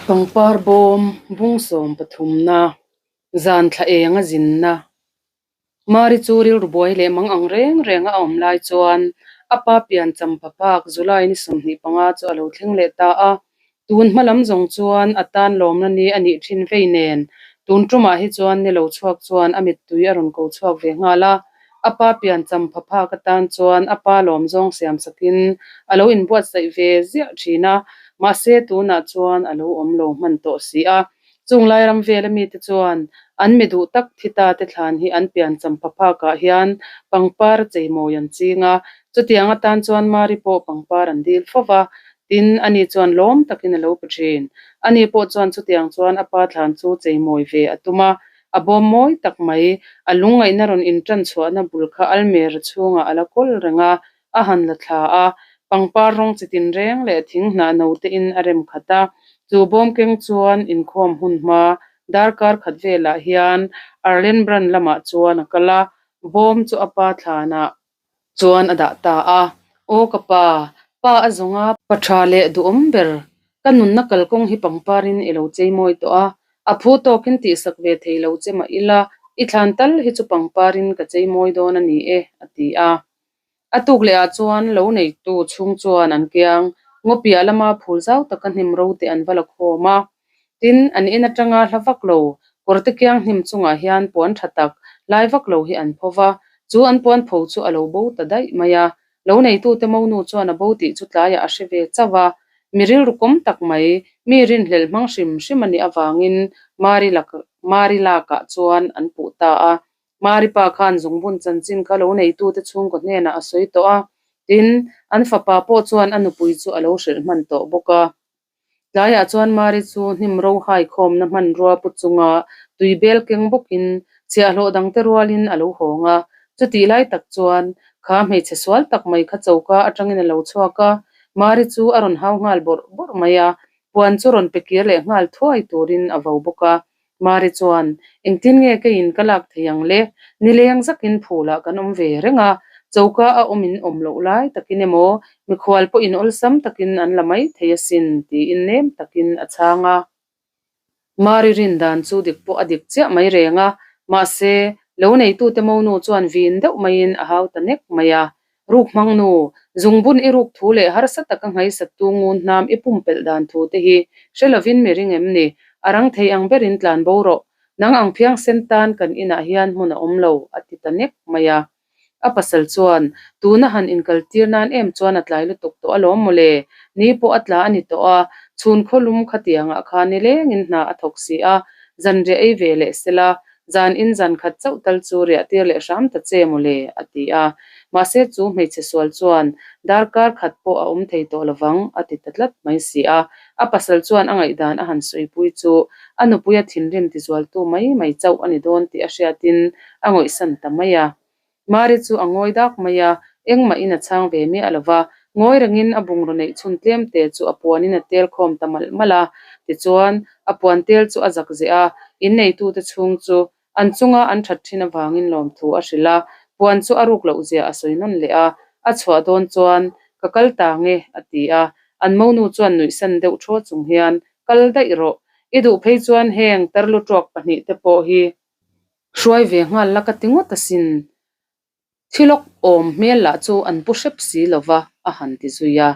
Pangpar bawm bung sawm pathumna, zan thla eng a zinna. Mari chu rilru buai leh mang ang reng reng a awm lai chuan a pa pian champha phak July ni 25 chu a lo thleng leh ta a. Tun hma lam zawng chuan a tan lawmna ni a nih thin vei nen, tun tumah hi chuan ni lo chhuak chuan a mittui a rawn ko chhuak ve nghal a. A pa pian champha phak atan chuan a pa lawm zawng siam sakin a lo inbuatsaih ve ziah thin a, mahse tunah chuan a lo awm lo hman tawh si a. Chung lai ram vela mite chuan an mi duh tak thi ta te thlan hi an pian champha phakah hian pangpar a cheimawi an ching a, chutiang atan chuan Mari pawh pangpar an dil fo va, tin ani chuan lawm takin a lo pe thin. Ani pawh chuan chutiang chuan a pa thlan chu cheimawi ve a tum a, a bawm mawi tak mai, a lungngaihna rawn intan chhuahna bul kha almera chhungah a la kawl reng a, a han la thla a, pangpar rawng chi tin reng leh thing hnah no te in a rem khat a, chu bawm keng chuan inkhawm hun hma darkar khat velah hian Arlen Brand lamah chuan a kal a, bawm chu a pa thlanah chuan a dah ta a, Aw ka pa, pa a zawng a, pa tha leh duhawm ber, ka nunna kalkawng hi pangparin i lo chei mawi tawh a, a phu tawkin tihsak ve thei lo che mah ila, i thlan tal hi chu pangparin ka chei mawi dawn a ni e, a ti a. A tuk leh ah chuan lo neitu chhung chuan an kiang ngaw piah lama phul zau taka hnim ro te an va la khawm a. Tin, an in atanga hla vak lo kawrte kiang hnim chungah hian puan tha tak lai vak lo hi an pho va, chu an puan pho chu a lo bo ta daih mai a. Lo neitute monu chuan a bo tih chu tlaiah a hre ve chauh a. Mi rilru kawm tak mai, mi rinhlelh hmang hrim hrim a nih avangin Mari lak Mari lakah chuan an puh ta a. Mari pa khan zungbun chanchin kha lo neitute chhungkaw hnenah a sawi tawh a, tin, an fapa pawh chuan a nupui chu a lo hrilh hman tawh bawk a. Tlaiah chuan Mari chu hnim ro hai khawmna hmanrua pu chunga tui bel keng bawkin chhiahhlawh dangte rualin a lo hawng a. Chutih lai tak chuan kha hmeichhe sual tak mai kha choka atangin a lo chhuak a, Mari chu a rawn hau nghal bawrh bawrh mai a, puan chu rawn pe kir leh nghal thuai turin a vo bawk a. Mari chuan, Engtin nge keiin ka lak thei ang le? Nileng zakin phulah kan awm ve reng a, choka a awm in awm loh lai takin emaw, mikhual pawhin awlsam takin an la mai thei asin, tiin nem takin a chhang a. Mari rin dan chu dik pawh a dik chiah mai reng a, mahse, lo neitute monu chuan vin deuh maiin a hau ta nek mai a. Ruk hmang nu, zungbun i ruk thu leh harsa taka nghaisattu ngun hnam i pumpelh dan thu te hi hre lovin mi ring em ni? A rang thei ang berin tlan bo rawh. Nang ang phiang sen tan kan inah hian hmun a awm lo, a ti ta nek mai a. A pasal chuan, Tuna han inkaltir nan em chuan a tlai lutuk tawh alawm mawle, ni pawh a tla a ni tawh a, chhun khawlum khatiangah khan nilengin hna a thawk si a, zanriah ei ve leh sela, Zan in zan khat chauh tal chu riah tir leh hram ta che mawle, a ti a. Mahse chu hmeichhe sual chuan darkar khat pawh a awm thei tawh lovang, a ti ta tlat mai si a. A pasal chuan a ngaihdan a han sawipui chu a nupuia thinrim tizualtu mai mai chauh a ni dawn tih a hriatin a ngawihsan ta mai a. Mari chu a ngawi dak mai a, engmahin a chhang ve miah lo va. Ngawi rengin a bungraw neih chhun tlem te chu a puanin a tel khawm ta malh malh a. Tichuan, a puan tel chu a zak zeh a, inneitute chhung chu an chunga an that thin avangin lawmthu a hrilh a, puan chu a ruk loh zia a sawi nawn leh a. A chhuah dawn chuan, Ka kal ta nge, a ti a. An monu chuan nuihsan deuh thaw chung hian, Kal daih rawh. I duh phei chuan heng tarlu tuak pahnihte pawh hi Hruai ve nghal la ka ti ngawt asin. Thilawk awm hmel lah chu an pu hrep si lo va, a han ti zui a.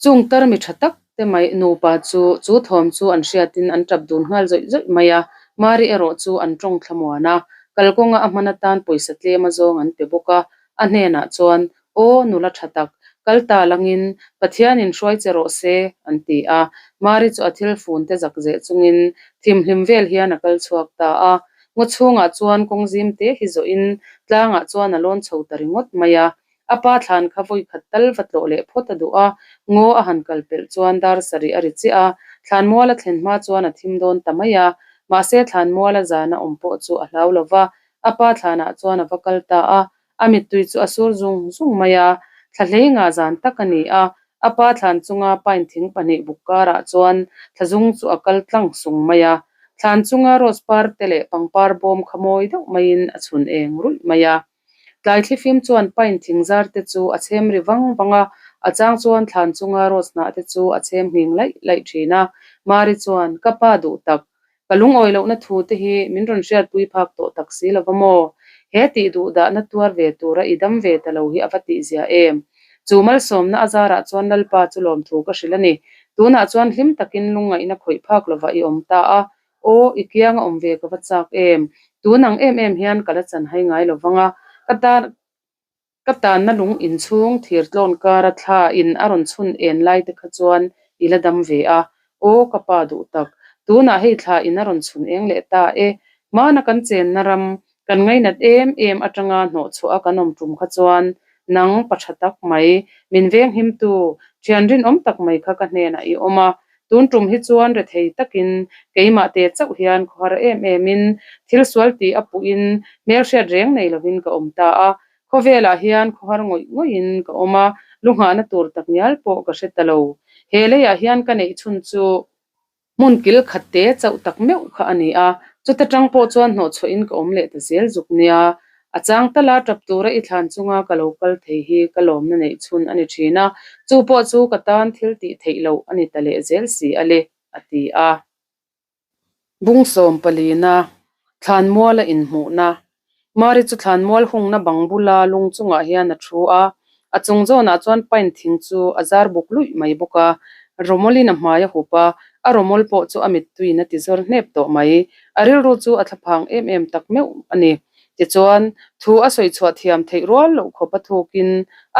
Chung tar mi tha tak te mai nupa chu chu thawm chu an hriatin an tap dun nghal zawih zawih mai a, Mari erawh chu an tawng thlamuan a, kalkawnga a hman atan pawisa tlem a zawng an pe bawk a, a hnenah chuan Aw, nula tha tak, kal ta langin Pathianin hruai che rawh se, an ti a. Mari chu a thil fun te zak zeh chungin thimhlim vel hian a kal chhuak ta a. Ngaw chhungah chuan kawng zim te hi zawhin tlangah chuan a lawn chho ta ringawt mai a. A pa thlan kha vawi khat tal va tlawh leh phawt a duh a, ngaw a han kal pelh chuan dar sarih a ri chiah a. Thlanmual a thlen hma chuan a thim dawn ta mai a. Mahse thlanmuala zan a awm pawh chu a hlau lo va, a pa thlanah chuan a va kal ta a. A mittui chu a sur zung zung mai a, thla hlei ngah zan tak a ni a, a pa thlan chunga pine thing pahnih buk karah chuan thla zung chu a kal tlang sung mai a. Thlan chunga rose par te leh pangpar bawm kha mawi deuh maiin a chhun eng ruih mai a. Tlai thlifim chuan pine thing zar te chu a chhem ri vang vang a, a chang chuan thlan chunga rose hnah te chu a chhem nghing laih laih thin a. Mari chuan, Ka pa duh tak, ka lungawi lohna thu te hi min rawn hriatpui phak tawh tak si lo va maw? He tih duh dahna tuar ve tura i dam ve ta lo hi a va tihzia em? Chu malsawmna a zarah chuan Lalpa chu lawmthu ka hrilh a ni. Tunah chuan hlim takin lungngaihna khawih phak lovah i awm ta a, Aw, i kianga awm ve ka va chak em? Tun ang em em hian ka la chanhai ngai lo vang a, ka tan ka tanna lung inchhung thir tlawn kara thla in a rawn chhun en lai te kha chuan i la dam ve a. Aw, ka pa duh tak, tunah hei thla in a rawn chhun eng leh ta e. Hmana kan chenna ram, kan ngainat em em atanga hnawh chhuah a kan awm tum kha chuan nang pa tha tak mai, min venghimtu, thian rinawm tak mai kha ka hnenah i awm a. Tun tum hi chuan rethei takin keimah te chauh hian khawhar em emin thil sual tih a puhin hmelhriat reng nei lovin ka awm ta a. Khawvelah hian khawhar ngawih ngawihin ka awm a, lu nghahna tur tak ngial pawh ka hre ta lo. He leiah hian ka neih chhun chu hmun kil khat te chauh tak meuh kha a ni a, chuta tang pawh chuan hnawhchhuahin ka awm leh ta zel zuk nia. A chang tala tap tura i thlan chunga ka lo kal thei hi ka lawmna neih chhun a ni thin a, chu pawh chu ka tan thil tih theih loh a ni ta leh zel si a le, a ti a. Bung sawm palina, Thlanmuala inhmuhna. Mari chu thlanmual hungna bang bula lung chungah hian a thu a, a chung zawnah chuan pine thing chu a zar buk luih mai bawk a. Rawmawlin a hmai a hup a, a rawmawl pawh chu a mittuiin a ti zawr hnep tawh mai. A rilru chu a thlaphang em em tak meuh a ni. Tichuan, thu a sawi chhuah thiam theih rual loh khawp a thukin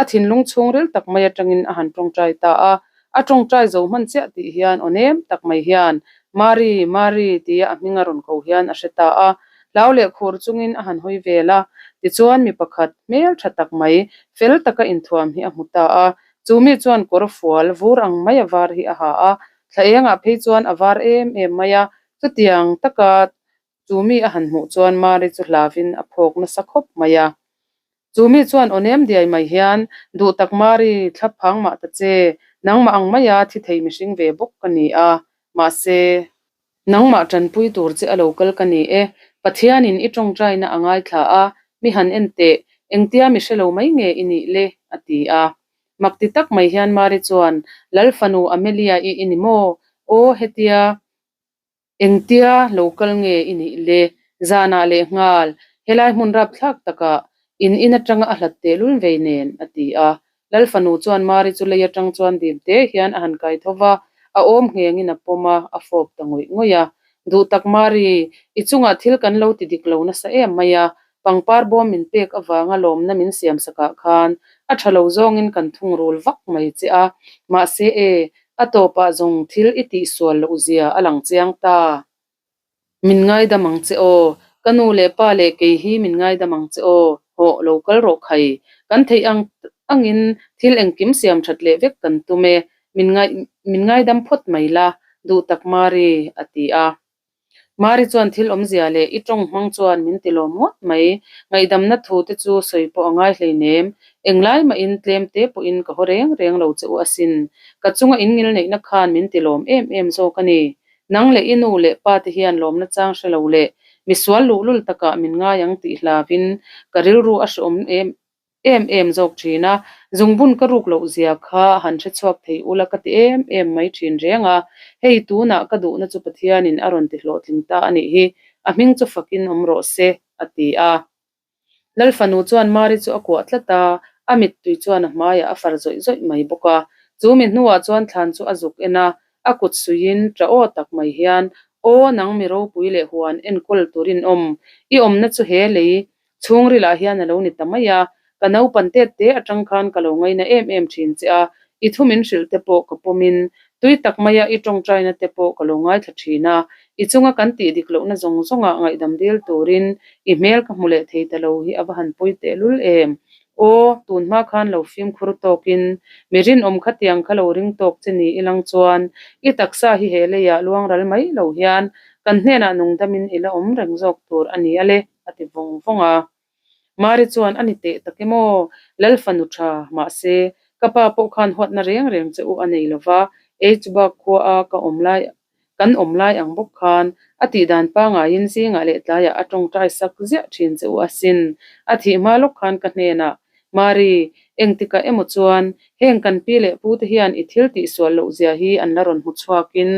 a thinlung chhungril tak mai atangin a han tawngtai ta a. A tawngtai zo hman chiah tih hian aw nem tak mai hian, Mari, Mari tia a hming a rawn ko hian a hre ta a. Hlau leh khur chungin a han hawi vel a. Tichuan, mi pakhat hmel tha tak mai, fel taka inthuam hi a hmu ta a. Chu mi chuan kawr fual vur ang mai a var hi a ha a. Thla engah phei chuan a var em em mai a. Chutiang taka Chu mi a han hmuh chuan Mari chu hlavin a phawk nasa khawp mai a. Chu mi chuan aw nem diai mai hian, Duh tak Mari, thla phang mah ta che, nangmah ang maia thi thei mihring ve bawk ka ni a, mahse, nangmah tanpui tur che a lo kal ka ni e, Pathianin i tawngtaina a ngaithla a, mi han en teh, engtia mi hre lo mai nge i nih le? a ti a. Mak ti tak mai hian Mari chuan, Lal fanu Amelia-i i ni maw? Aw, hetia. Engtia lo kal nge i nih le? Zanah leh nghal, helai hmun rapthlak takah in in atanga a hlat tehlul vei nen, a ti a. Lal fanu chuan Mari chu lei atang chuan dim te hian a han kai tho va, a awm nghengin a pawm a, a fawp ta ngawih ngawih a. Duh tak Mari, i chungah thil kan lo ti dik lo nasa em mai a, pangpar bawm min pek avanga lawmna min siam sakah khan a tha lo zawngin kan thungrul vak mai che a, mahse e, A tawpah zawng thil i tihsual loh zia a lang chiang ta. Min ngaidam ang che aw, ka nu leh pa leh kei hi min ngaidam ang che aw, hawh lo kal rawh khai. Kan theih ang angin thil engkim siam that leh vek kan tum e, min ngai min ngaidam phawt mai la, duh tak Mari, a ti a. Mari chuan thil awmzia leh i tawng hmang chuan min ti lawm ngawt mai. Ngaihdamna thu te chu sawi pawh a ngai hleinem. Englai mahin tlem te pawhin ka haw reng reng lo che u asin. Ka chunga in ngilneihna khan min ti lawm em em zawk a ni. Nang leh i nu leh pa te hian lawmna chang hre lo leh misual luhlul takah min ngai ang tih hlauin ka rilru a hreawm em em em zawk thin a, zungbun ka ruk loh zia kha han hre chhuak thei ula ka ti em em mai thin reng a, hei tunah ka duhna chu Pathianin a rawn ti hlawhtling ta a nih hi, a hming chu fakin awm rawh se, a ti a. Lal fanu chuan Mari chu a kuah tlat a, a mittui chuan a hmaiah a far zawih zawih mai bawk a, chu mi hnuah chuan thlan chu a zuk en a, a kut suiin tah aw tak mai hian, Aw nang mi ropui leh huan enkawl turin awm, i awmna chu he lei Chhungrilah hian a lo ni ta mai a, ka naupan tet te atang khan ka lo ngaina em em thin che a, i thu min hrilh te pawh ka pawmin tui tak maia i tawngtaina te pawh ka lo ngaithla thin a, i chunga kan tih dik lohna zawng zawngah ngaihdam dil turin i hmel ka hmu leh thei ta lo hi a va han pawi tehlul em. Aw, tun hma khan lo fimkhur tawkin mi rinawm khatiang kha lo ring tawk che ni ilang chuan i taksa hi he leiah luangral mai lo hian kan hnenah nungdamin i la awm reng zawk tur a ni a le. a ti vawng vawng a. Mari chuan a ni teh tak em aw, Lal fanu tha, mahse, ka pa pawh khan huatna reng reng che u a nei lo va, H-bak khua a ka awm lai, kan awm lai ang bawk khan, a tih dan pangaiin zingah leh tlaiah a tawngtai sak ziah thin che u asin. A thih hma lawk khan ka hnenah, Mari, engtikah emaw chuan, heng kan pi leh pu te hian i thil tihsual loh zia hi an la rawn hmu chhuakin.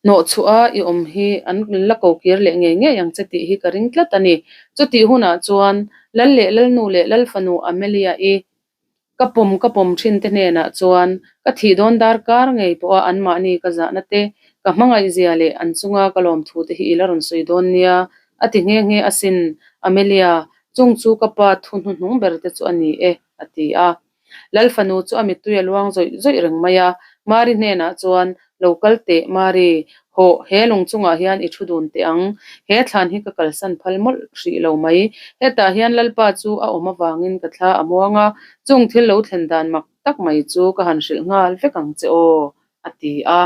Hnawh chhuah a i awm hi an la ko kir leh ngei ngei ang che tih hi ka ring tlat a ni. Chutih hunah chuan Lal leh Lalnu leh Lalfanu Amelia-i ka pawm ka pawm thin te hnenah chuan ka thih dawn darkar ngei pawha anmahni ka zahna te, ka hmangaihzia leh an chunga ka lawmthu te hi i la rawn sawi dawn nia a ti nghe nghe asin Amelia, chung chu ka pa thu hnuhnung ber te chu a ni e a ti a. Lal fanu chu a mittui a luang zawih zawih reng mai a, Mari hnenah chuan, Lo kal teh, Mari, hawh, he lung chungah hian i thu dun teh ang. He thlan hi ka kalsan phal mawlh hrih lo mai. Hetah hian Lalpa chu a awm avangin ka thla a muang a, chung thil lo thlen dan mak tak mai chu ka han hrilh nghal vek ang che aw, a ti a.